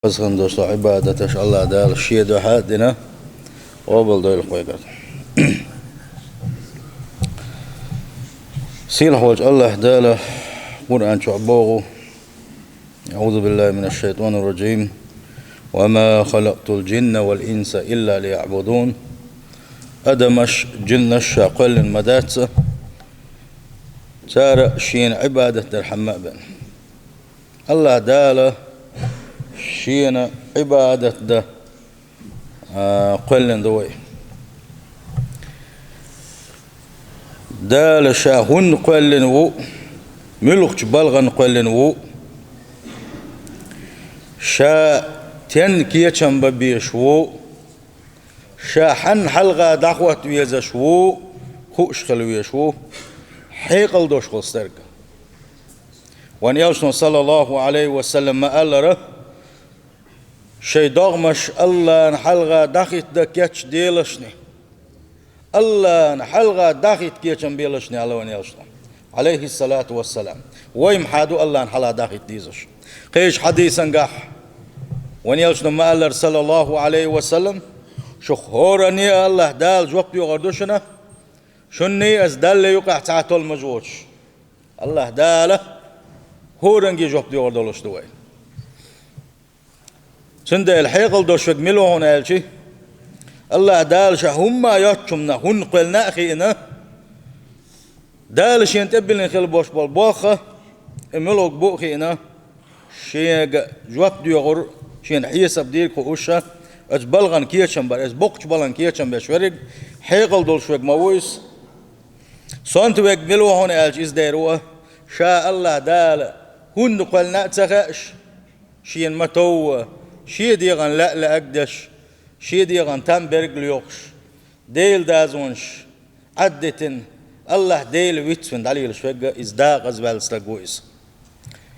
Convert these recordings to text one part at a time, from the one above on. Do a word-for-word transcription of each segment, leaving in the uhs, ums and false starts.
Хазахана долуш долу Ӏибадаташ АллахӀ Дала Шен дуьхьа а дина, къобалдойла вайгара. Сийлахь волчу АллахӀ Дала Къуръан чохь боху: «АӀузу биллахӀи минаш-шайтӀанир-ражим. Ва ма халакътул-джинна вал-инса илла лияӀбудун». Адамаш, джиннаш Ша кхоьллина ма дац, цара Шена Ӏибадат дархьама а бен. АллахӀ Дала Шена Ӏибадат дан, а, кхоьллина ду вай. Дала Ша хӀунда кхоьллина ву, муьлхачу балхана кхоьллина ву, Ша стенна кечам бан безаш ву, Ша хьанна хьалха дӀахӀотта везаш ву, хууш хила везаш ву, хьекъал долуш волу стаг. Вайн элчано, саллаллахӀу Ӏалайхи ва саллам, ма-аллара: «Шайн догӀмаш АллахӀна хьалха дӀахӀитта дан кечделаш шуна. АллахӀна хьалха дӀахӀитта кечам белаш шуна», аьлла вайн элчано, Ӏалайхиссалату вассалам. Вай-м хьан ду АллахӀна хьалха дӀахӀитта дезаш? Кхечу хьадисангахь вайн элчано ма-аллара, саллаллахӀу Ӏалайхи ва саллам: «Шух хӀоранне а АллахӀ Дала жоп доьхур ду шуна, шуна а, аса Далла юкъахь цхьа а толмаж воцуш». АллахӀ Дала хӀоранге жоп доьхур долуш ду вай. Цундела хьекъал долуш верг мила ву хьуна аьлча, АллахӀ Дала Ша хӀумма а йоцчунна хӀунда кхоьллина а хиъна, Дала Шена тӀе а биллина хила болуш болу болх а, и муьлхарг бу а хиъна, Шега жоп доьхур, Шена хьесап дийр хууш, оцу балхана кечам бар, оцу боккхачу балхана кечам беш верг, хьекъал долуш верг ма ву иза. Сонта верг мила ву хьуна аьлча, иза дер ву а, Ша АллахӀ Дала хӀунда кхоьллина а ца хууш, Шена ма товва, Шен дегӀан лаьа лаьа а деш, Шен дегӀан там берг а лоьхуш, Делан дозанаш Ӏаддитина, АллахӀ Дела вицвина дӀалелаш верг а, иза декъаза ваьлла стаг ву иза.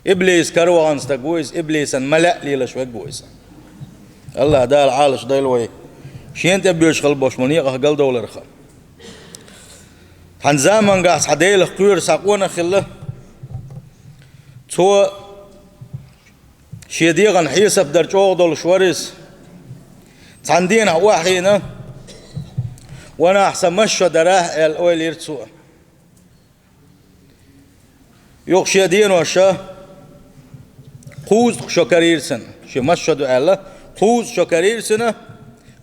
Иблисан кара вахана стаг ву иза, иблисан ма-лаьа лелаш верг а ву иза. АллахӀ Дала Ӏалаш дойла вай Шена тӀе а боьжуш хила болуш болу некъах галдовларх. Цхьана замангахь цхьа Делах кхоьруш цхьа къонах хилла. Цо шен дегӀан хьесап дар чӀогӀа долуш вара иза. Цхьана дийнахь охьахиъна, ванахь сан масса шо дара ахь аьлла, ойла йира цо. Юха шен денош кхузткъа шо карийра цунна, шен масса шо ду аьлла, кхузткъа шо карийра цунна,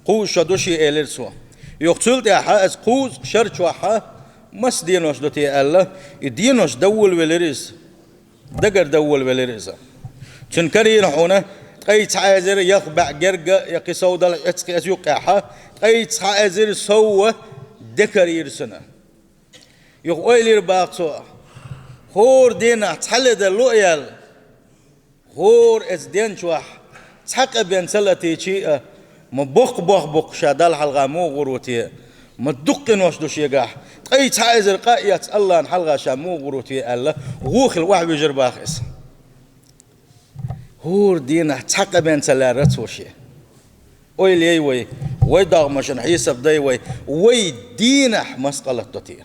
кхузткъа шо ду шен, элира цо. Юха цул тӀаьхьа аса кхузткъа шар чохь масса денош ду те аьлла, и денош дан волавелира иза. Дагара дан волавелира иза. Цуьнан карийна хьуна ткъе цхьа эзар ялх бӀе герга я кхин сов далахь эцкъи аса юккъехьа, ткъе цхьа эзар сов де карийра цунна. Юха ойла йира баха цо: «ХӀора дийнахь цхьа ле дан ло а яьлла, хӀора эца ден чохь цхьа къа бен ца латийча а, ма боккха болх бу-кх ша Далла хьалха муха гӀур ву те, ма дукха къинош ду шегахь, ткъе цхьа эзар къа а эцна АллахӀна хьалха ша муха гӀур ву те», аьлла, вон хилла охьавижира баха иза. ХӀора дийнахь цхьа къа бен ца лаьрра цо шен. Ойла яй вай, вай догӀмашна хьесап дай вай, вай дийнахь маса къа латадо те?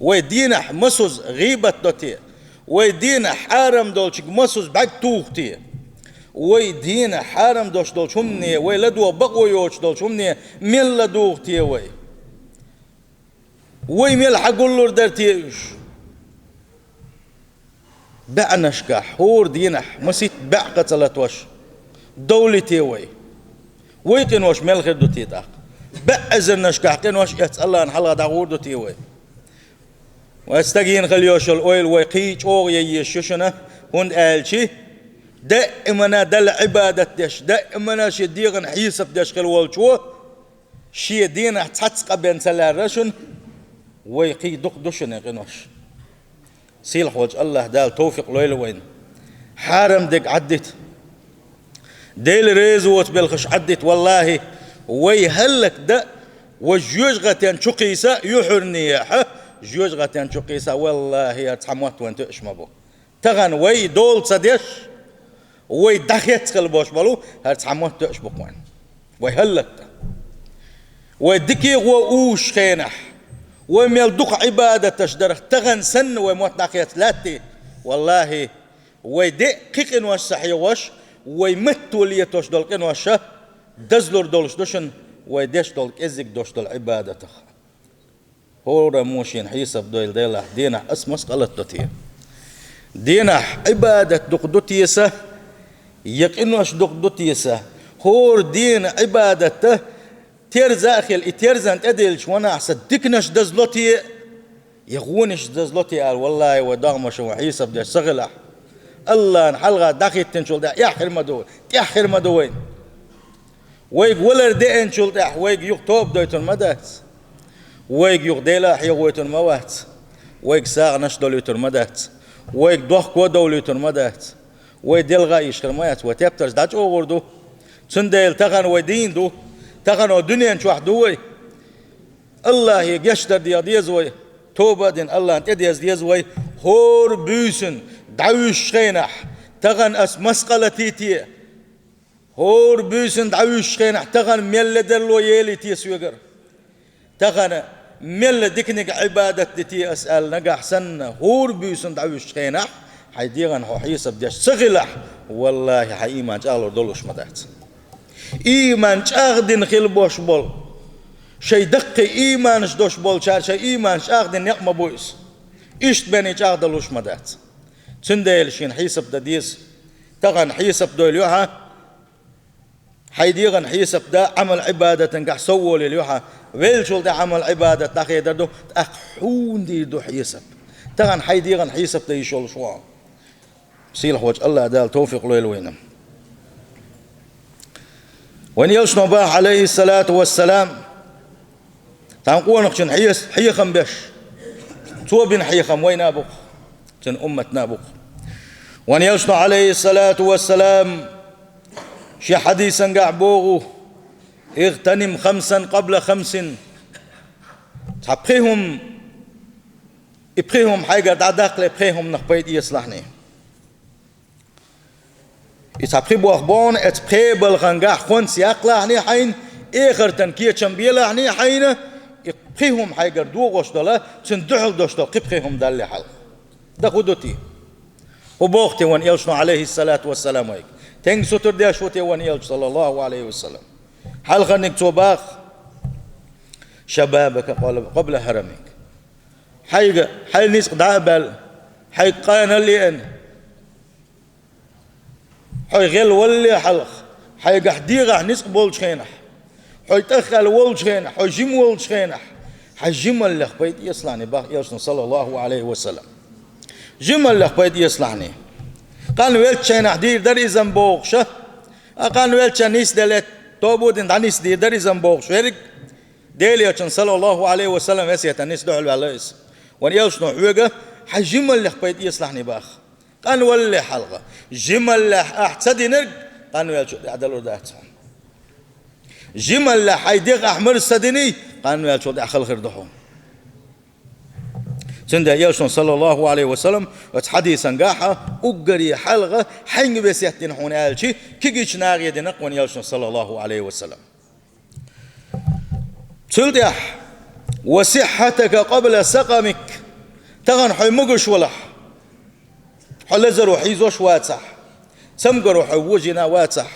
Вай дийнахь масаза гӀийбат до те? Вай дийнахь хьарам долчуьнга масаза бӀаьрг туху те? Вай дийнахь хьарам долуш долчу хӀумане, вай ладогӀа бакъо йоцуш долчу хӀумане мел ладугӀу те вай? Вай мел хьагуллур дара те уьш? БӀеннашкахь, хӀора дийнахь масийтта бӀе къа ца латош, довлий те вай? Вай къинош мел хир ду те тӀаккха? БӀе эзарнашкахь къинош эцна АллахӀна хьалха дӀагӀур ду те вай? Вай стагана хила йолуш йолу ойла вай кхин чӀогӀа ян езаш ю шуна, хӀунда аьлча даимана Далла Ӏибадат деш, даимана шен дегӀан хьесап деш хила волчо шен дийнахь цхьацца къа бен ца лаьрра шуна, вай кхин дукха ду шуна и къинош. Сийлахь волчу АллахӀ Дала товфикъ лойла вайна хьарам дерг Ӏаддита, Дела реза воцу белхаш Ӏаддита. ВаллахӀи, вай хӀаллакдан, вай жоьжахатен чу кхийса юьхьарнехьа, жоьжахатен чу кхийса, валлахӀи, хӀара цхьа мотт вайна тоьаш ма бу. Тахана вай дола ца деш, вай дӀахецна хила болуш болу хӀара цхьа мотт тоьаш бу-кх вайна. Вай хӀаллакдан. Вай дика а гӀо уьш хенахь, вай мел дукха Ӏибадаташ дарх тахана санна вай мотт дӀахецна лаьттий, валлахӀи, вай де а кхин къинош ца хьегӀош, Вай матто летош долу къинош дазлур долуш ду шуна вай деш долу кӀеззиг дош долу Ӏибадатах. ХӀораммо шена хьесап дойла делахь, денахь ас маскъалат до те? Денахь Ӏибадат дукха ду те сан, я къинош дукха ду те сан? ХӀора дена Ӏибадатта терза а хила, и терзан тӀе делча ванахь сан диканаш дазло те, я гӀонаш дазло те аьлла, валлахӀи, вай догӀмаша вай хьесап деш ца хилахь, АллахӀна хьалха дӀахӀиттинчул тӀаьхьа эхь хир ма ду, тӀаьхьа хир ма ду вайна. Вайга валар деанчул тӀаьхьа вайга юха тоба дойтур ма дац. Вайга юха Дела хьехойтур ма вац. Вайга сагӀанаш долуьйтур ма дац. Вайга дохко довлуьйтур ма дац. Вай делгӀа йиш хир ма яц, вай тептарш дӀачӀогӀур ду. Цундела тахана вай дийна ду, тахана дуьнен чохь ду вай. АллахӀе гечдар деха деза вай, тоба а дина, АллахӀна тӀедеза деза вай, хӀора буьйсанна дӀавуьссучу хенахь, тахана ас маскъалат ди те, хӀора буьйсанна дӀавуьссучу хенахь, тахана мел ледарло елий те соьгара? Тахана мел диканиг Ӏибадат ди те ас аьлла нагахь санна, хӀора буьйсанна дӀавуьссучу хенахь, хьайн дегӀан хьо хьесап деш ца хилахь, валлахӀи, хьан ийман чӀагӀлур долуш ма дац. Ийман чӀагӀдина хила бош болу, шайн даккхий ийманаш дош болчара шайн ийманаш чӀагӀдина некъ ма бу иза. Иштта бен и чӀагӀдалуш ма дац. Цундела шена хьесап дан деза. Тахана хьесап дойла ю хьан, хьайн дегӀан хьесап дан, Ӏамал-Ӏибадатангахь совволийла ю хьан. Веллачул тӀаьхьа Ӏамал-Ӏибадат дӀахедар ду, тӀаккха хьуна дийр ду хьесап. Тахана хьайн дегӀан хьесап дан йиш йолуш ву хьо. Сийлахьволчу АллахӀ Дала товфикъ лойла вайна. Вайн элчано баха, Ӏалайхиссалату вассалам, цхьана къонахчун хьес-, хьехам беш, цо бина хьехам вайна а бу-кх, цуьнан умматна а бу-кх. Вайн элчано, Ӏалайхиссалату вассалам, шен хьадисангахь боху: «Игътаним хамсан къабла хамсин». Цхьа пхи хӀума, и пхи хӀума хьайгара дӀадаккхале, пхи хӀуманах пайда эцалахьний. И цхьа пхи боху боху, эцу пхи балхангахь хӀонс яккхалахьний хьайна, эхартан кечам белахьний хьайна, и пхи хӀума хьайгара догӀуш долу, цуьнан дуьхьал дош долу кхин пхи хӀума далале хьалха. Дан хӀун ду те? ХӀун боху те вайн элчано, Ӏалайхиссалату вассалам, вайга? Тенга сутара деш ву те вайн элча, саллаллаху Ӏалайхи ва саллам? Хьалхарниг цо баха: «Шабабака къабла хьарамик». Хьайга хьайн ницкъ дӀа а баьлла, хьайга къанал а еана, хьо гӀел валале хьалха, хьайгахь дегӀахь ницкъ болчу хенахь, хьо тӀахкъаьлла волчу хенахь, хьо жима волчу хенахь, хьан жималлех пайда эцалахьний баха элчано, саллаллаху Ӏалайхи ва саллам. Жималлех пайда эцалахьний. Къанвеллачу хенахь дийр дара иза-м бохуш, а къанвеллачу нисделла, тоба а дина дӀанисдийр дара иза-м бохуш верг, Делан элчанан, саллаллаху Ӏалайхи ва саллам, весетан нисса дуьхьал ваьлла иза. Вайн элчано хьоьга хьан жималлех пайда эцалахьний баха. Къанвалале хьалха. Жималлехь ахь ца динарг, къанвеллачул тӀаьхьа далур дац хьуна. Жималлехь хьайн дегӀ ахь марза ца диний, къанвеллачул тӀаьхьа хала хир ду хьуна. Цундела элчано, саллаллаху Ӏалайхи ва саллам, оцу хьадисангахь уггаре хьалха хьаьнга весет дина хьуна аьлча, кегийчу нахе дина-кх вайн элчано, саллаллаху Ӏалайхи ва саллам. Цул тӀаьхьа: «Ва сиххьатака къабла сакъамик». Тахана хьо могуш валахь, хьо лазаро хьийзош вацахь, цамгаро хьо вожийна вацахь,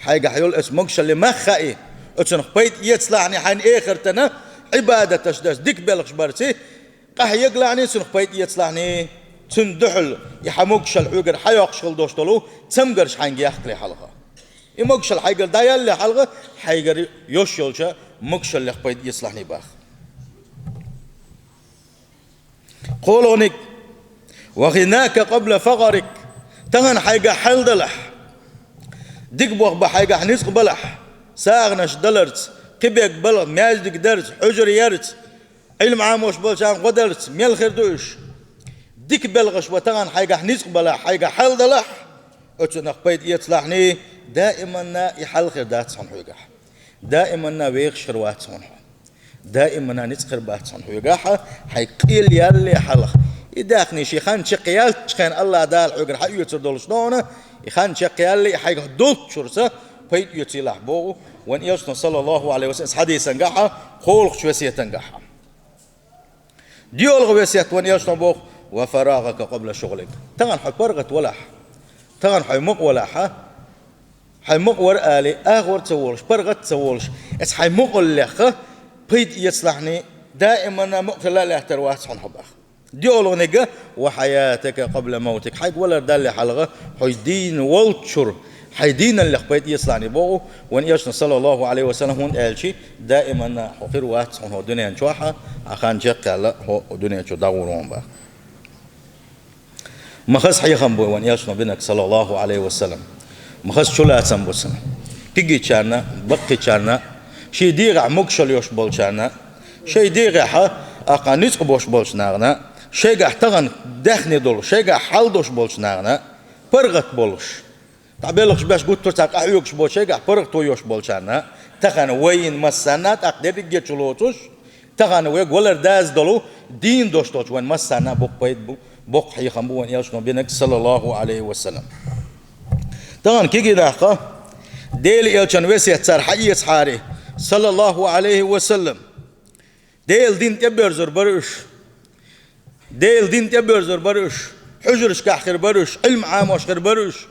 хьайгахь йолу оцу могушаллин мах хаий, оцунах пайда эцалахьний хьайна эхартана, Ӏибадаташ дерш, дика белхаш барций, къахьегалахьний, цунах пайда эцалахьний, цунна дуьхьал и хьан могушалла хьоьгара хьайоккхуш хила долуш долу цамгарш хьайна яхкале хьалха. И могушалла хьайгара дӀаялале хьалха, хьайгара йолуш йолчу могушаллех пайда эцалахьний баха. КхоалгӀаниг: «Ва гъинака къабла факъарик». Тахана хьайгахь хьал далахь, дика боху бан хьайгахь ницкъ балахь, сагӀанаш даларца, кхиберг баларца, маьждиг дарца, хьуьжар ярца, Ӏилма Ӏамош болчарна гӀо дарца, мел хир ду уьш? Дика белхаш бан тахана хьайгахь ницкъ балахь, хьайгахь хьал далахь, оцунах пайда эцалахьний, даиманна и хьал хир дац хьуна хьоьгахь. Даиманна вехаш хир вац хьуна хьо. Даиманна ницкъ хир бац хьуна хьоьгахь, хьайн къел ялале хьалха. И даьхни шен хан чекхъяьллачу хенахь АллахӀ Дала хьоьгара хьаоьцур долуш ду хьуна, и хан чекхъяьлла, и хьайгахь долчуьрца пайда оьцийла боху вайн элчано, саллаллаху Ӏалайхи ва саллам, хьадисангахь, кхоалгӀачу весетангахь. ДоьалгӀа весет вайн элчано боху: «Ва фарагӀака къабла шугӀлик». Тахана хьо паргӀат валахь, тахана хьо мукъа валахь, Хьайн мукъа вар али, агӀор ца волуш, паргӀат ца волуш, эцу хьайн мукъаллех пайда эцалахьний, даиманна мукъа хила а лаьттар вац хьуна хьо баха. ДиълагӀниг: «Ва хьаятака къабла мавтик». Хьайга валар далле хьалха, хьо дийна волччура, хьайн дийналлех пайда эцалахьний боху вайн Элчано, саллаллаху Ӏалайхи ва саллам, хӀунда аьлча даиманна хьо хир вац хьуна хӀокху дуьнен чохь, хьан хан чекхъяьлла хьо дуьнен чу дӀагӀур ву баха. Ма хаза хьехам бу вайн Элчано бинарг, саллаллаху Ӏалайхи ва саллам. Ма хаза чулацам бу цуьнан. Кегийчарна, баккхийчарна, шен дегӀехь могушалла йолуш болчарна, шайн дегӀехь а кхин ницкъ болуш болчу нахана, шайгахь тахана даьхни долу, шайгахь хьал долуш болчу нахана, паргӀат болуш. ДӀабелхаш беш гуттар а ца къахьоьгуш болу шайгахь паргӀато йолуш болчарна, тахана вайна массарна, тӀаккха дерриге чу лоцуш, тахана вайга валар даза долу, дийна долуш долчу вайн массарна боккха пайда бу, боккха хьехам бу вайн Элчано бинарг, саллаллаху Ӏалайхи ва саллам. Тахана кегий нах а, Делан Элчанан весет цара хьаэцахьара, саллаллаху Ӏалайхи ва саллам, Делан дин тӀебоьрзур бара уьш. Делан дин тӀебоьрзур бара уьш. Хьуьжаршкахь хир бара уьш, Ӏилма Ӏамош хир бара уьш.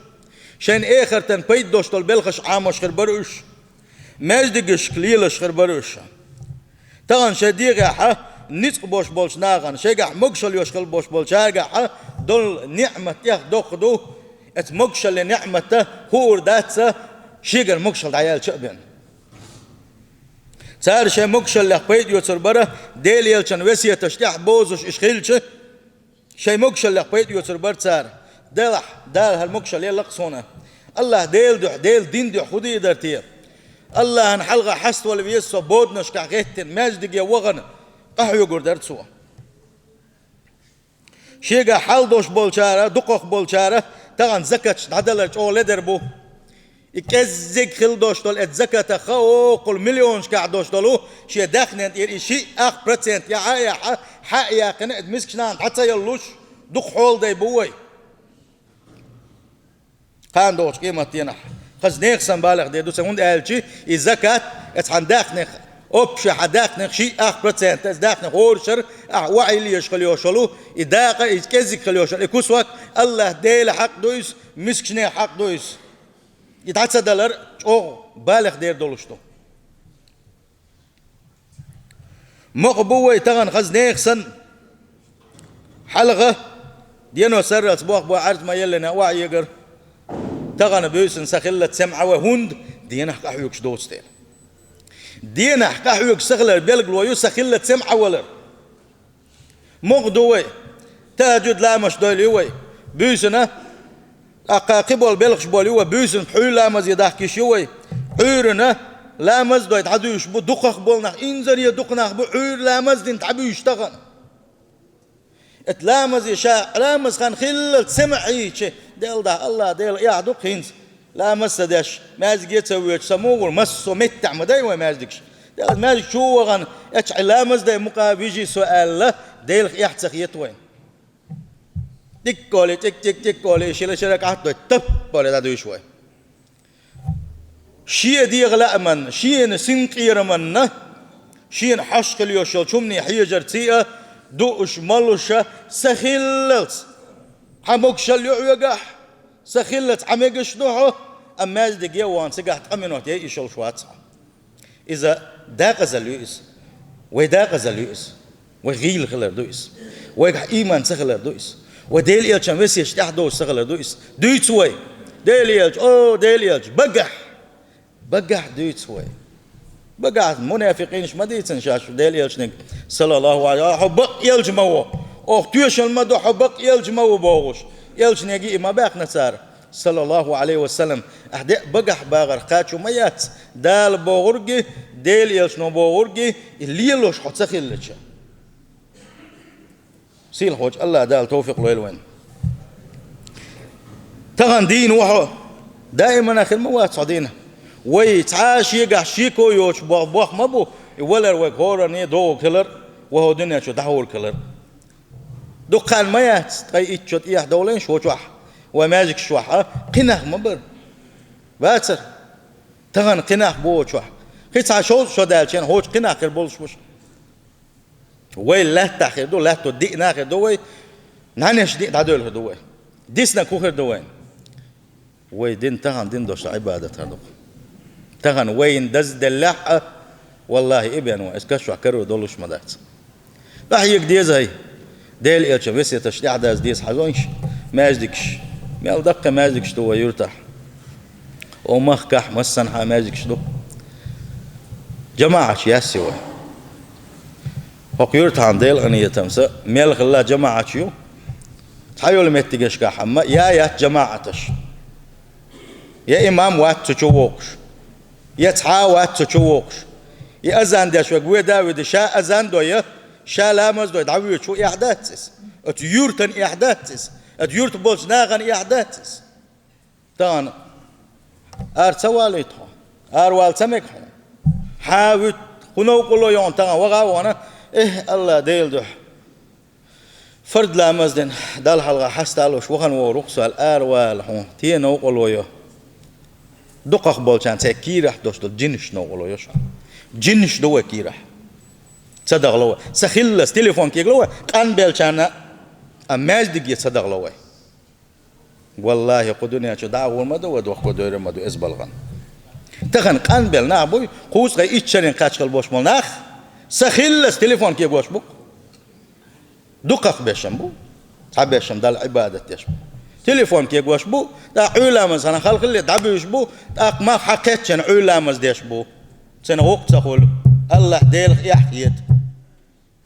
Шайн эхартан пайда долуш долу белхаш Ӏамош хир бара уьш. Маьждигашка лелаш хир бара уьш. Тахана шайн дегӀехь а ницкъ болуш болчу нахана, шайгахь могушалла йолуш хила болуш болчаьргахь а долу ниъмат тӀех доккха ду, эцу могушаллин ниъматан хуур дац, шегара могушалла дӀаяьлча а бен. Цара шайн могушаллех пайда оьцур бара, Делан Элчанан весеташ тӀехь бозуш уьш хилча, шайн могушаллех пайда оьцур бара цара. Делахь, Дала хӀара могушалла елла-кх суна. АллахӀ Делан дуьхьа, Делан дин дуьхьа хӀун дийр дара те? АллахӀана хьалха хьаставала веза со боданашкахь гӀеттина, маьждиге вахана, къахьоьгур дара цо. Шегахь хьал долуш болчара, дукхах болчара тахана закаташ дӀадалар чӀогӀа ледара бу. И кӀеззиг хила долуш долу, эцу закатах хаоккхул миллионашкахь долуш долу шен даьхнин тӀера и шиъ ах процент яхьа а яхьа, хьа а яьккхина, эцу мискачу нахана дӀа ца яллуш, дукха хьоладай бу вай. Кхана догӀучу къематденахь хаза нехан санна балех дер ду цара, хӀунда аьлча и закат, эцу хьан даьхнех, общий хьан даьхнех шиъ ах процент, эцу даьхнех хӀора шарахь ахь охьайилла езаш хила йолуш йолу и дакъа, и кӀеззиг хила йолуш йолу и кусок АллахӀ Делан хьакъ ду иза, мискачийн хьакъ ду иза. И дӀа ца далар чӀогӀа балех дер долуш ду. Мукъа бу вай тахана хаза нехан санна. Хьалха дено сарралц бохбо Ӏаьржа ма еллина охьаэгар. Тахана буьйсанна са хиллалц сема Ӏа вай, хӀунда денахь къахьоьгуш доцу дела. Денахь къахьоьгуш са хилар белгало ю са хиллалц сема Ӏа валар. Мукъа ду вай, тахӀажуд ламазаш дойла ю вай, буьйсанна, тӀаккха кхиболу белхаш болу ю вай, буьйсанна пхьуьйра ламазе дахкийш ю вай, Ӏуьйранна ламаз дой дӀадуьйш бу, дукхах болу нах, инзаре дукха нах бу, Ӏуьйра ламаз дина дӀабуьйш тахана. Эт ламазе ша, ламаз хан хиллалц сема Ӏийча, Дела дахь, АллахӀ Дела эхь ду-кх хӀинца. Ламаз ца деш, маьждиге ца воьдуш, сан мугӀар массо а меттехь ма дай вай маьждигаш. Делахь маьждиг чу вахана, эцу хьайн ламаз дай мукъа вижий со аьлла, Делах эхь ца хета вайн. ТӀикколий, тӀик-тӀик-тӀикколий, шила шира кӀатдой, таппале дӀадуьйш вай. Шен дегӀан лааманна, шена синкъераманна, шена хьош хила йолуш йолчу хӀумане хьежарций а, дууш, молуша, са хиллалц. Хьан могушалла ю хьоьгахь? Са хиллалц Ӏа мегаш ду хьо, амма маьждиге а вахана цигахь ткъа минот яйъаш йолуш вац хьо. Иза декъазалла ю иза. Вай декъазалла ю иза. Вай гӀийла хилар ду иза. Вайгахь ийман ца хилар ду иза. Вай Делан Элчан весеташ тӀаьхьа доцуш ца хилар ду иза. Дуьйцу вай. Делан Элча, о, Делан Элча, багахь! Багахь дуьйцу вай. Багахь мунафикъинаш ма дийцина шаьш Делан Элчаниг, саллаллаху Ӏалайхи, хьо бакъ элча ма ву. Оха тоьшалла ма ду, хьо бакъ элча ма ву бохуш. Элчанега и ма баьккхина цара, саллаллаху Ӏалайхи ва саллам. Ахь де багахь багӀарх кхачо ма яц. Дала бохург а, Делан Элчано бохург а, и лелош хьо ца хилча. Сийлахьчу АллахӀ Дала тавфикъ лойла вайна. Тахана дийна ву хьо, даимана хир ма вац хьо дийна. Вай цхьа а шегахь шеко йоцуш бо-, боху ма бу, и валар вайга хӀоранне догӀург хилар, вай хӀокху дуьнен чу дӀахьур хилар. Дукха хан ма яц, ткъе итт шо тӀехьа довлийна шу чохь, вай маьждигаш чохь а, кхин нах ма бара. Вацара. Тахана кхин нах бу чохь. Кхин цхьа шовзткъа шо даьлча, хӀокху кхин нах хир болуш бу шу. Вай лаьттахь хир ду, лаьтто диъна хир ду вай, нӀаьнеш диъ дӀадоьлхур ду вай. Диснарг хӀун хир ду вайна? Вай дин тахан дин дош Ӏибадат хӀара ду. Тахан вайна дазделлехь а, валлахӀи, и бен вай, ас каш чохь каро долуш ма дац. ДӀахьега деза хӀай. Делан элчан весеташ тӀехь даза деза хьажонаш, маьждигаш. Мел даккхий маьждигаш ду вай юртахь. О махкахь массанхьа маьждигаш ду. ЖамаӀаташ яьсса вай. ХӀокху юртахьан Делан къинхетамца мел хилла жамаӀаташ ю. Цхьа йолу меттигашкахь амма я яц жамаӀаташ. Я имам вац цу чу воккхуш. Я цхьа а вац цу чу воккхуш. И азан деш верг веда а веда, ша азан дой, ша ламаз дой, дӀавоьдуш ву, эхь дац иза. Оцу юьртан эхь дац иза. Оцу юьрта болчу нахана эхь дац иза. Тахана ара ца валийта хьо. Ара вала ца мега хьо. Хьан вуьту, хӀун новкъарло ю хьуна тахана ваха а вахана, эхь, Алла Делан дуьхьа. Фард ламаз дина, Далла хьалха хьасталуш вахана вогӀур ву-кх со аьлла, ара вала хьуна, те новкъарло ю. Дукхах болчарна церан кийрахь долуш долу джинаш новкъарло ю шуна. Джинаш ду вай кийрахь. Ца дахало вай. Ца хиллалц телефон кегало вай, къанбеллачарна а, маьждиге ца дахало вай. ВаллахӀи, кху дуьнен чу дӀа а гӀур ма ду вай, дохко дойр ма ду иза балхана. Тахана къанбелла нах буй, кхузткъе итт шарна кхаччалц болуш болу нах, ца хиллалц телефон кегош бу-кх. Дукхах бешам бу, цхьа бешам Далла Ӏибадат деш бу. Телефон кегош бу, тӀаккха Ӏуьйра ламазана халхалле дӀабуьйш бу, тӀаккха мах хьан кхеччина Ӏуьйра ламаз деш бу. Цуьнан гӀуллакх ца хуьлу. Аллахь Делах эхь хета.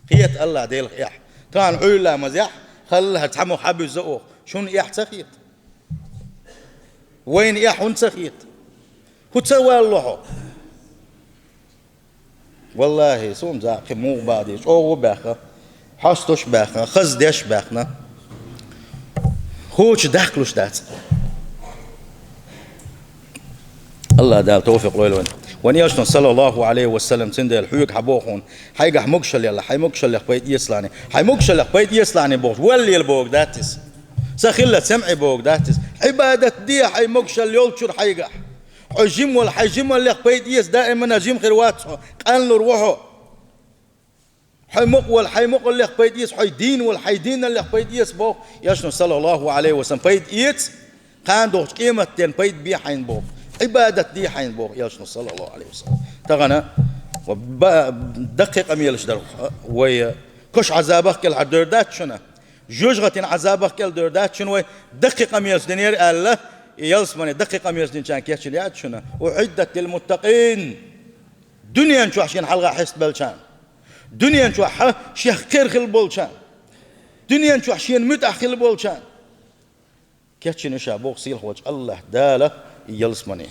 Хета Аллахь Делах эхь. Тахана Ӏуьйра ламаз яхь, халла хӀара цхьа мух хьан буьзза оха. Шуна эхь ца хета? Вайна эхь хӀунда ца хета? ХӀун ца валло хьо? ВаллахӀи, суна за кхин муха баха деза, чӀогӀа баьхна, хьостуш баьхна, хаза деш баьхна. ХӀучу дахкалуш дац. Аллахь Дала тавфикъ лойла вайн. Вайн Элчано, саллаллаху Ӏалайхи ва саллам, цундела хьоьга хьан боху хьуна, хьайгахь могушалла елла, хьайн могушаллех пайда эцалахьа, хьайн могушаллех пайда эцалахьа бохуш, валле бохург дац иза. Ца хилла цемӀе бохург дац иза. Ӏибадат де хьайн могушалла йолчуьра хьайгахь. Хьо жима вала, хьайн жималлех пайда эца, даимана жима хир вац хьо, къанлур ву хьо. Хьо мукъа вала, хьайн мукъаллех пайда эца, хьо дийна вала, хьайн дийналлех пайда эца боху Элчано, саллаллаху Ӏалайхи ва саллам, пайда эца, кхана дохучу къематдийнахь пайда бе хьайна боху, Ӏибадат де хьайна боху Элчано, саллаллаху Ӏалайхи ва саллам. Тахана ва ба-, даккхий къамелаш дар вай, кош Ӏазабах кӀелхьардевр дац шуна. Жоьжахатин Ӏазабах кӀелдевр дац шуна вай, даккхий къамелаш динера аьлла, и ялсамане даккхий къамелаш динчарна кечйина яц шуна. УӀиддат лилмуттакъин. Дуьнен чохь шена хьалха хьестабеллачарна. Дуьнен чохь шех кхера хила болчарна. Дуьнен чохь шена муьтӀахь хила болчарна. Кечйина ю ша боху сийлахь волчу Аллахь Дала и ялсамане.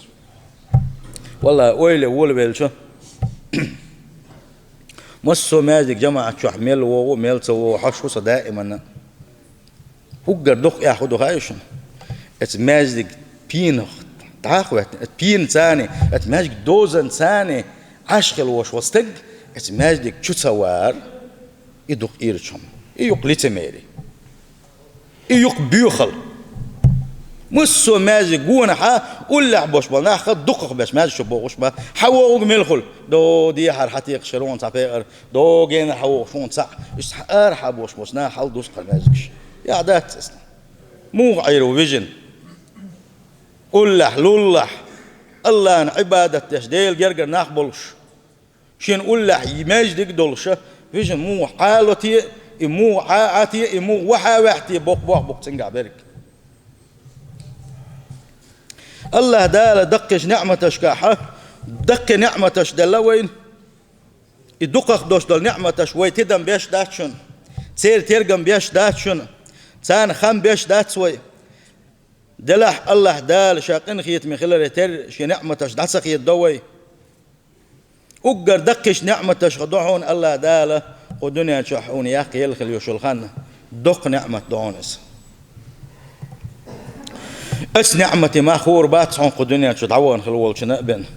Валлахь, ойла волавелча, массо а маьждиг жамаӀат чохь мел вогӀу, мел ца вогӀу, хьош ву со даиманна. Уггар дукха эхь хӀун ду хаьий шуна? Эца маьждиг пенах дӀа а хӀоьттина, эца пена царна, эца маьждиг дозан царна Ӏаш хила волуш волу стаг, эца маьждиг чу ца вар, и дукха ирча хӀума. И юкъа лицемери. И юкъа боьхал. Массо а маьждиг гонахьа уллехь бош болу нах ха дукхах беш маьждиг чу бохуш бан. Хьан вогӀург мел хуьлу? До дехьара хьан текхаш хир ву хьуна цхьа пекъар. До генара хьан вогӀуш ву хьуна цхьаъ. Иштта хьан арахьа бош болчу наха хьал дузу кхара маьждигаш. Яхь дац иза. Муха Ӏийр ву вижина? Уллехь, луллахь, Аллана Ӏибадат деш, Делан гергара нах болуш. Шен уллехь и маьждиг а долуша, вижина муха Ӏало те, и муха Ӏа а те, и муха вахьа а ваьхьа те, боккха боху букъ цуьнгахь берг. Аллахь Дала даккхийчу неӀматашкахьа, даккхий неӀматаш делла вайна. И дукхах долуш долу неӀматаш вай тидам беш дац шуна, церан тергам беш дац шуна, царна хам беш дац вай. Делахь Аллахь Дала ша къинхетаме хиларе терра шен неӀматаш дӀа ца хедадо вай. Уггар даккхийчу неӀматашха ду хьуна Аллахь Дала кху дуьнен чохь хьуна яккха елла хила йолуш йолу хан, доккха неӀмат ду хьуна иза. Аса неӀмате мах хуур бац хьуна кху дуьнен чу дӀавахана хила волчунна а бен.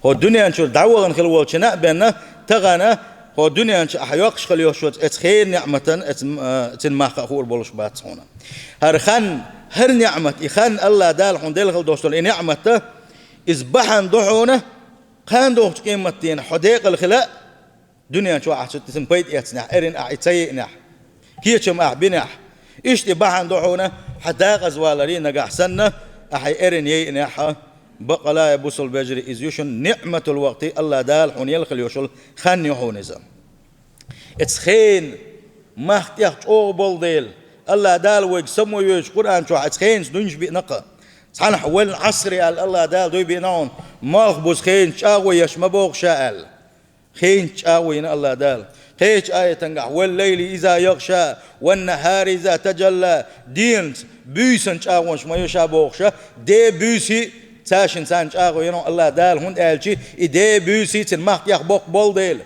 Хьо дуьнен чуьра дӀавахана хила волчунна а бен, тахана хьо дуьнен чу ахьа йоккхуш хила йолуш йоцу эца хера неӀматан, эца, м-, а, цуьнан мах а хуур болуш бац хьуна. ХӀара хан, хӀара неӀмат, и хан Аллахь Дала хьуна делла хила долуш долу и неӀмат, иза бахьана ду хьуна, кхана дохучу къематдийнахь хьо декъала хила а, дуьнен чохь ахь цу тӀе цуьнан пайда эцнехь, эрна ахь и ца йиънехь, кечам ахь бинехь. Иштта и бахьана ду хьуна хьан дакъазваларе нагахь санна, Ахьа эрна яйинехьа, бакъала я бусалба вежарий, иза ю шуна ниӀматул вакъти, АллахӀ Дала хьуна елла хила йолуш йолу хан ю хьуна иза. Эцу хенан мах тӀех чӀогӀа болу дела, АллахӀ Дала вайга само йойтуш Къуръан чохь эцу хенца дуьйнаш биъна-кх. Цхьанхьа «вал Ӏасри» аьлла АллахӀ Дала дуй биъна хьуна, малхбуза хенца чӀагӀо еш ма боху ша аьлла. Хенца чӀагӀо йина АллахӀ Дала. Кхечу аятангахь: «Вал-лайли иза ягӀша, ван-нахьари иза тажалла», денаца, буьйсанна чӀагӀонаш ма ю ша бохуша, де, буьйсий, цаьршинна царна чӀагӀо йина АллахӀ Дала, хӀунда аьлча и де, буьйсий, цуьнан мах тӀех боккха болу дела.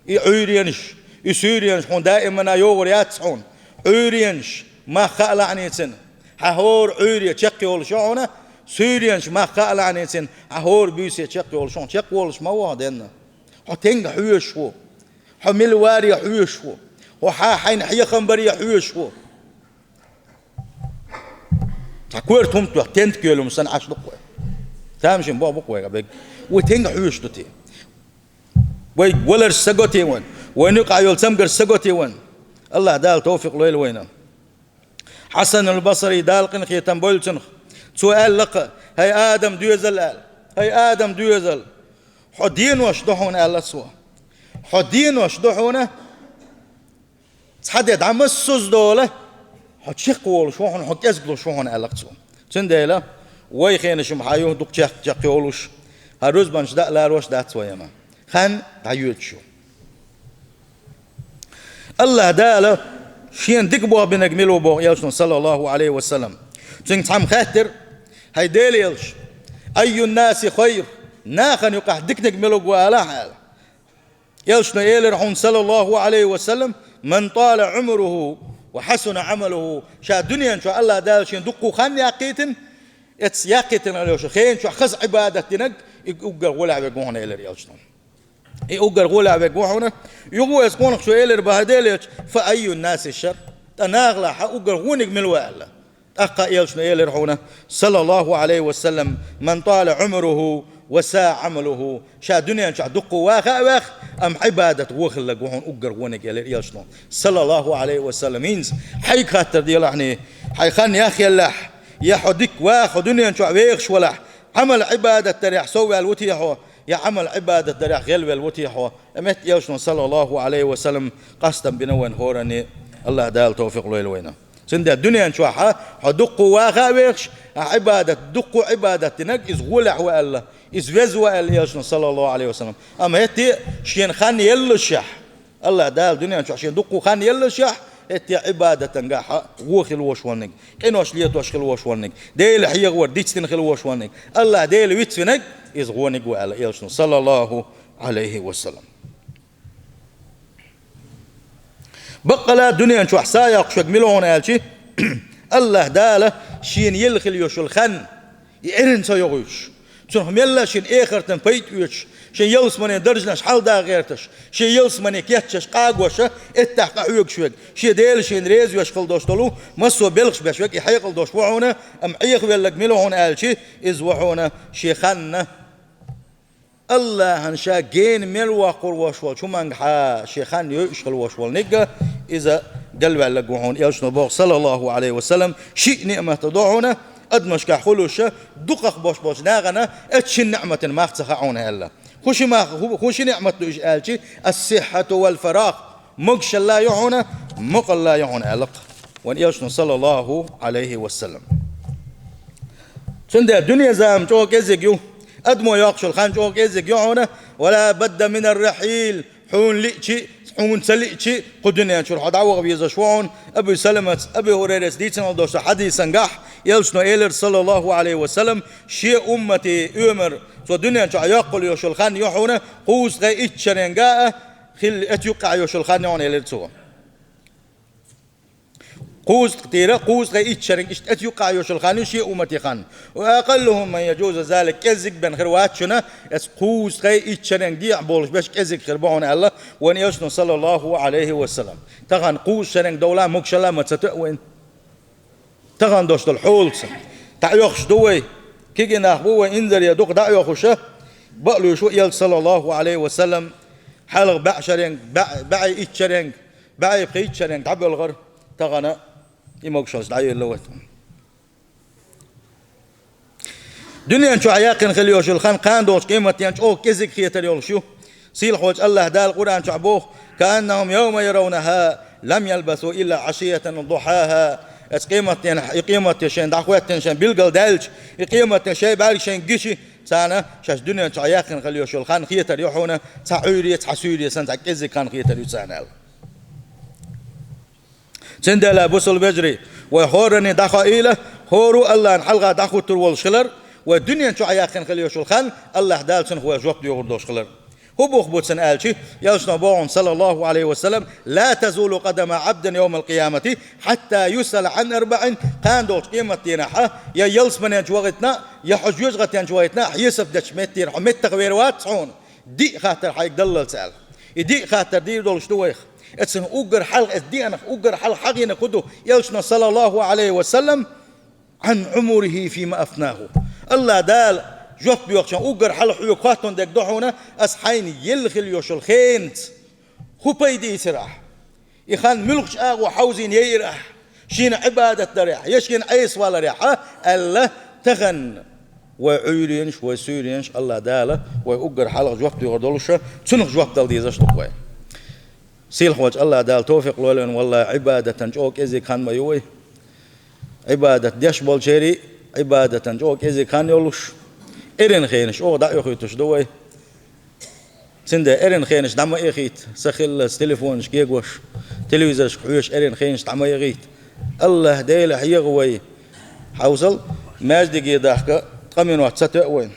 И Ӏуьйренаш, и суьйренаш хьуна даимана йогӀур яц хьуна. Ӏуьйренаш, мах хаа лаьӀнецина, хьан хӀора Ӏуьйре чекхйолуш ю хьуна, суьйренаш, мах хаа лаьӀнецина, хьан хӀора буьйсе чекхйолуш ю хьуна. Чекхволуш ма ву хьо денна. Хьо стенга хьоьжуш ву? Хьо мила варе хьоьжуш ву? Хьо хьан хьайна хьехам баре хьоьжуш ву? Цхьа корта хӀума тоьхна, тентак йолу хӀума санна Ӏаш ду-кх вай. Тамашийна боху бу-кх вайга берг. Вай стенга хьоьжуш ду те? Вай валарш саго те вайн? Вайна юкъахь йолу цамгарш саго те вайн? АллахӀ Дала тавфикъ лойла вайна. Хьасанул Басри, Дала къинхетам бойла цунах, цо аьлла-кх: «ХӀай Адам, доьзал», аьлла. «ХӀай Адам, доьзал, хьо денош ду хьуна», аьлла цо. «Хьо денош ду хьуна, цхьа де дӀа массаза долу, хьо чекхволуш ву хьуна, хьо кӀезиглуш ву хьуна», аьлла-кх цо. Цундела вай хенаш-м хьан ю дукха чекх-, чекхйолуш, хьан рузбанаш даа ларош дац вай-м. Хан дӀайоьдуш ю. АллахӀ Дала Шена дика болх бинарг мила ву боху элчано, саллаллаху Ӏалайхи ва саллам. Цуьнга цхьамма хаьттира: «ХӀай Делан элча, аййун-наси хайр, нахана юкъахь диканиг мила ву?» алахь аьлла. Элчано элира хьуна, саллаллаху Ӏалайхи ва саллам: «Ман тала Ӏумруху ва хьасуна Ӏамалуху». Ша дуьнен чохь АллахӀ Дала шена дуккха хан яккхийтина, эццахь яккхийтина йолуш хенан чохь хаза Ӏибадат динарг, и уггар гӀолехь верг ву хьуна, элира элчано. И уггар гӀолехь верг ву хьуна. Юха вай эс къонах чу элира бахьа делеча: «Фа аййун-наси шарр?» ТӀаккха нахалахь уггар вониг мила ву аьлла. ТӀаккха элчано элира хьуна, саллаллаху Ӏалайхи ва саллам: «Ман тала Ӏумруху ва саа Ӏамалуху». Ша дуьнен чохь дуккха ваха а ваьхна, амма Ӏибадат вон хилларг ву хьуна уггар вониг, элира элчано, саллаллаху Ӏалайхи ва саллам. ХӀинца хьайга хаттар делахь, хьайн хан яхъеллехь, я хьо дика ваха, хьо дуьнен чохь вехаш валахь, Ӏамал-Ӏибадат дарехь совваьлла ву те хьо, я Ӏамал-Ӏибадат дарехь гӀелвелла ву те хьо? И меттиг элчано, саллаллаху Ӏалайхи ва саллам, къастам бина вайн хӀоранна, АллахӀ Дала тавфикъ лойла вайна. Цундела дуьнен чохь хьо дуккха ваха а вехаш, хьан Ӏибадат, дуккха Ӏибадат динарг, иза гӀолехь ву аьлла, иза веза ву аьлла элчано, саллаллаху Ӏалайхи ва саллам. Амма хӀетте а шена хан еллашехь, АллахӀ Дала дуьнен чохь шена дуккха хан еллашехь, хӀетте а Ӏибадатангахь вон хила волуш волниг, къинош летош хила волуш волниг, Дела хьехавар дицдина хила волуш волниг, АллахӀ Дела вицвинарг, иза вониг ву аьлла элчано, саллаллаху Ӏалайхи ва саллам. Баккъала дуьнен чохь сагӀа йоккхуш верг мила ву хьуна аьлча, АллахӀ Дала шена елла хила йолуш йолу хан, и Ӏирна ца йогӀуьйтуш, цунах мелла шен эхартан пайда оьцуш, шен ялсаманин даржанаш хьалда гӀерташ, шен ялсамани кечъеш, къагоша, эттахь къахьоьгуш верг, шен Дела шена реза веш хила долуш долу массо а белхаш беш верг, и хьекъал долуш ву хьуна, амма Ӏехавелларг мила ву хьуна аьлча, иза ву хьуна шен ханна АллахӀана ша гена мел воккхур волуш волчу хӀуманга хьа шен хан йойуш хила волуш волу нигга, иза галваьлларг ву хьуна. Элчано боху, саллаллаху Ӏалайхи ва саллам, шиъ ниъмат ду хьуна адамашкахь хуьлуш, дукхах бош болчу нахана эцу шина ниъматан мах ца хаьа хьуна аьлла. ХӀун ши мах, хӀун, хӀун ши ниъмат ду иза аьлча, ас-сиххьату вал-фарагъ, могушалла ю хьуна, мукъалла ю хьуна аьлла-кх вайн элчано, саллаллаху Ӏалайхи ва саллам. Цундела дуьне-зама чӀогӀа кӀезиг ю, адамо йоккхуш йолу хан чӀогӀа кӀезиг ю хьуна, ва ла бадда минар-рахьил, хьуна лиъчи, хьуна ца лиъчи, кху дуьнен чуьра хьо дӀаваха везаш ву хьуна. Абу Саламаца, Абу ХӀурайраца дийцина долчу хьадисангахь элчано элира, саллаллаху Ӏалайхи ва саллам, шен умматан оьмар, цо дуьнен чохь йоккхуш йолуш йолу хан ю хьуна, кхузткъе итт шеренга а хилла, эцу юккъехь йолуш йолу хан ю хьуна, элира цо. Кхузткъа тӀера, кхузткъе итт шеренга, иштта эцу юккъехь йолуш йолу хан ю шен умматан хан. Ва акъаллухум ман яджузу залик, кӀеззиг бен хир вац шуна, эцу кхузткъе итт шеренга дехьа болуш берш кӀеззиг хир бу хьуна аьлла вайн элчано, саллаллаху Ӏалайхи ва саллам. Тахана кхузткъа шеренга довла могушалла ма ца тоьа вайна. Тахана долуш долу хьолаца дӀаоьхуш ду вай, кегий нах бу вай, инзаре дукха дӀаоьхуш, бакълуьйш ву элча, саллаллаху Ӏалайхи ва саллам, хьалха бӀе шеренга, бӀе, бӀе итт шеренга, бӀе пхийтта шеренга дӀабоьлхура, тахана и могушаллаш дӀайилла вай. Дуьнен чохь яьккхина хила йолуш йолу хан кхана долчу къематдийнахь чӀогӀа кӀезиг хетар йолуш ю. Сийлахьчу Аллаха Дала Къуръан чохь боху: «Кааннахум йовма яравнаха лам ялбасу илла Ӏашиятан ва духьаха». Аса къематдийнахь, и къематде шайн дӀахӀоьттина, шайн билгал даьлча, и къематде шайн бӀаьрг шайн гича, царна шаьш дуьнен чохь яьккхина хила йолуш йолу хан хетар ю хьуна, цхьа Ӏуьйре, цхьа суьйре санна, цхьа кӀезиг хан хетар ю царна аьлла. Цундела, бусалба вежарий, вай хӀоранна дӀахоийла, хӀора а Аллана хьалха дӀахӀуттур волуш хилар, вай дуьнен чохь яьккхина хила йолуш йолу хан, Аллаха Дала цунах вай жоп доьхур долуш хилар. ХӀун бух бу цуьнан аьлча, элчано боху, саллаллаху Ӏалайхи ва саллам: «Ла тазулу къадама Ӏабдин йовмал-къиямати хьатта юсъала Ӏан арбаӀин», кхана долчу къематдийнахь, я ялсаманен чу вахийтина, я хьо жоьжахатен чу вахийтина, хьесап дечу меттера хьо меттах вер вац хьуна, диъ хаттар хьайга даллалц аьлла. И диъ хаттар дийр долуш ду вайх. Эцна уггар хьалха, эцна диъанах уггар хьалха хьахийнарг хӀун ду? Элчано, саллаллаху Ӏалайхи ва саллам: «Ӏан Ӏумурихи фима афнаху». Аллаха Дала жоп доьхучунна уггар хьалха хьоьга хоттун дерг ду хьуна: «Аса хьайна елла хила йолуш йолу хенаца хӀун пайда ийцира ахь? И хан муьлхачу агӀор хьовзийна яйра ахь? Шена Ӏибадат дарехь, я шена Ӏеса валарехь?» аьлла, тахана вай Ӏуьйренаш, вай суьйренаш Аллаха Дала вай уггар хьалха жоп доьхур долуша, цунах жоп дала дезаш ду вай. Сийлахьчу Аллаха Дала товфикъ лойла вайна, валлахӀи, Ӏибадатан чӀогӀа кӀезиг хан ма ю вай. Ӏибадат деш болчерий, Ӏибадатан чӀогӀа кӀезиг хан йолуш, эрна хенаш чӀогӀа дӀаоьхуьйтуш ду вай. Цундела эрна хенаш дӀа ма эхийта, са хиллалц телефонашка кегош, телевизоршка хьоьжуш эрна хенаш дӀа ма эхийта. Аллаха Дела хьегӀа вай. Хьовсал, маьждиге дахка ткъа минот ца тоьа вайна.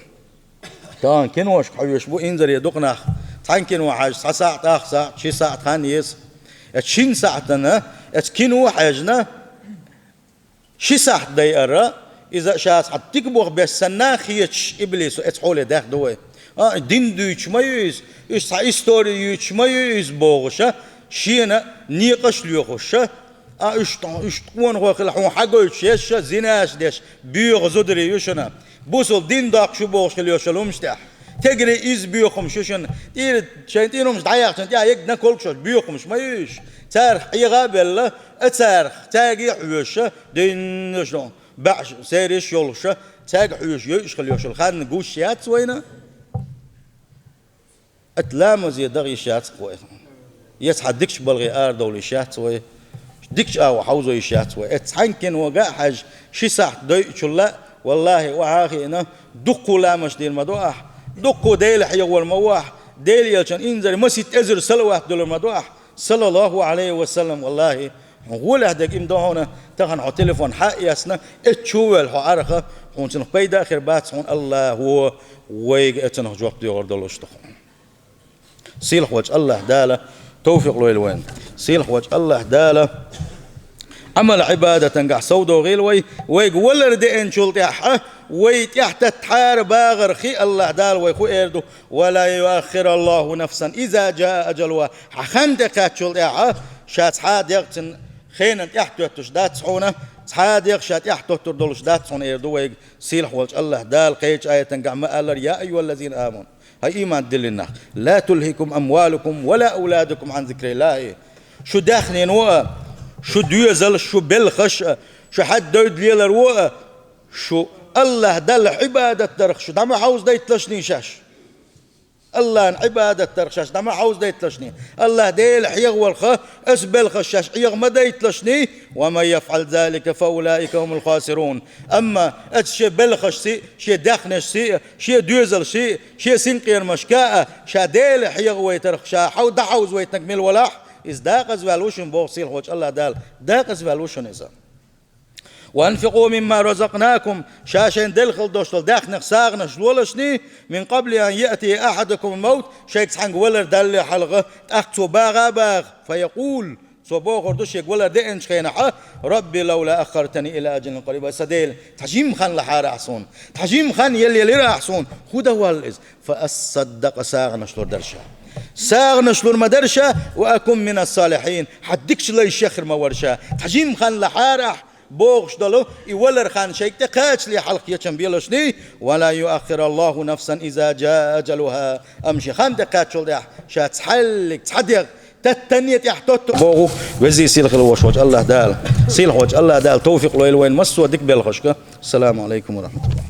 Тахана киношка хьоьжуш бу инзаре дукха нах. Цхьана кино хьаьжча, цхьа сахьт, ах сахьт, ши сахьт хан еза. Эцу шина сахьтана, эцу кино хьаьжна, ши сахьт дайара, иза ша цхьа дика боху беш санна хеташ, иблисо эцу хьоле даьхна ду вай. А, дин дуьйцуш ма ю иза, уьш цхьа истори юьйцуш ма ю иза бохуша, шена некъаш лоьхуша, а, уьш, уьш къонахой хила хьуна хьагойтуш еза ша, зинаш деш, боьха зударий ю шуна. Бусул дин доккхуш ю бохуш хила йолуш йолу хӀумаш тӀехь. Тегри иза боьха хӀумаш ю шуна. ТӀера, шайн тӀера хӀумаш дӀаяхчун тӀехь егна колкушаш боьха хӀумаш ма ю уьш. Царах хьегӀа а белла, а царах, цаьрга а хьоьжуша, диннаш ду, баьӀаш, сериш йолуша, цаьрга хьоьжуш йойуш хила йолуш йолу хан гуш яц вайна. Ат ламазе даха йиш яц-кх вай. Я цхьа дикачу балхе арадовла йиш яц вай. Дикачу агӀор хьовзо йиш яц вай. Эцу цхьана кинога а хьаьжча, ши сахьт дойучул а, валлахӀи, охьа а хиъна, дуккха ламазаш дийр ма ду ахь, дуккха Дела хьехавар ма ву ахь, Делан элчан инзаре масийтта эзар салават дуьллур ма ду ахь, саллаллаху Ӏалайхи ва саллам, валлахӀи. Хьуна гӀолехь дерг ма ду хьуна, тахана хьо телефон схьа а эцна, эццу чу а воьлла хьо Ӏарха, хьуна цунах пайда а хир бац хьуна, Аллахо вайга эцунах жоп доьхур долуш ду хьуна. Сийлахьчу Аллаха Дала товфикъ лойла вайна. Сийлахьчу Аллаха Дала Ӏамал-Ӏибадатангахь совдохийла вай, вайга валар деанчул тӀаьхьа, вай тӀаьхьататтахьара багӀар хи Аллаха Дала вай хӀун эр ду: «Ва лан юаххираллаху нафсан иза джаа аджалуха». Хьан хан тӀекхаьччул тӀаьхьа ша цхьа а дегӀ цуьнан хенан тӀаьхьатоьттуш дац хьуна, цхьа а дегӀ ша тӀаьхьатоттур долуш дац хьуна эр ду вайга Сийлахьчу Аллаха Дала кхечу аятангахь ма-аллара: «Я айюхаллазина аману». ХӀай ийман диллина нах! «Ла тулхикум амвалукум ва ла авладукум Ӏан зикриллахи». Шу даьхнино а, шу доьзалш, шу белхаш а, шу хьаьдда-дойда леларо а, шу Аллаха Далла Ӏибадат дарх шу дӀа ма хьовзадайталаш шаьш. Аллана Ӏибадат дарх шаьш дӀа ма хьовзадайталаш. Аллаха Дела хьехаварх аса белхаш шаьш Ӏеха ма дайталаш. «Ва ман яфӀал залика фа улаика хумул хасирун». Амма аса шен белхашций, шен даьхнашций, шен доьзалшций, шен синкъерамашка а ша Дела хьехавайтарх ша хьов-, дӀахьовзавайтинарг мила валахь, иза декъаза ваьлла ву шуна, боху Сийлахьчу Аллаха Дала, декъаза ваьлла ву шуна иза. «Ва анфикъу мимма разакънакум», ша шайна делла хила долуш долу даьхнех сагӀанаш лолаш, «мин къабли ан яътия ахьадакумул мавт», шайга цхьаьнга валар далале хьалха, тӀаккха цо багӀа а багӀа, «фа якъул», цо бохур ду шега валар деанчу хенахь: «Рабби, лавла аххартани ила аджалин къариб». Сан Дела, цхьа жимма хан лахьара ахь суна. Цхьа жимма хан елла елира ахь суна. ХӀун дан валла иза? «Фа ассаддакъа», сагӀанаш лур дара ша. СагӀанаш лур ма дара ша, «ва акун минас салихьин», хьан дикачу лайшех хир ма вара ша. Цхьа жимма хан лахьара ахь, бохуш долу и валар хан шайга тӀекхачале хьалха кечам белаш, «ва лан юаххираллаху нафсан иза джаа аджалуха». Амма шен хан тӀекхаччул тӀаьхьа ша цхьаьллиг, цхьа дегӀ таттанне тӀаьхьатотту, боху Веза-Сийлахь хила волуш волчу Аллаха Дала. Сийлахьчу Аллаха Дала товфикъ лойла вайна массо а дика белхашка. Ассаламу Ӏалайкум ва рахьматуллахӀ.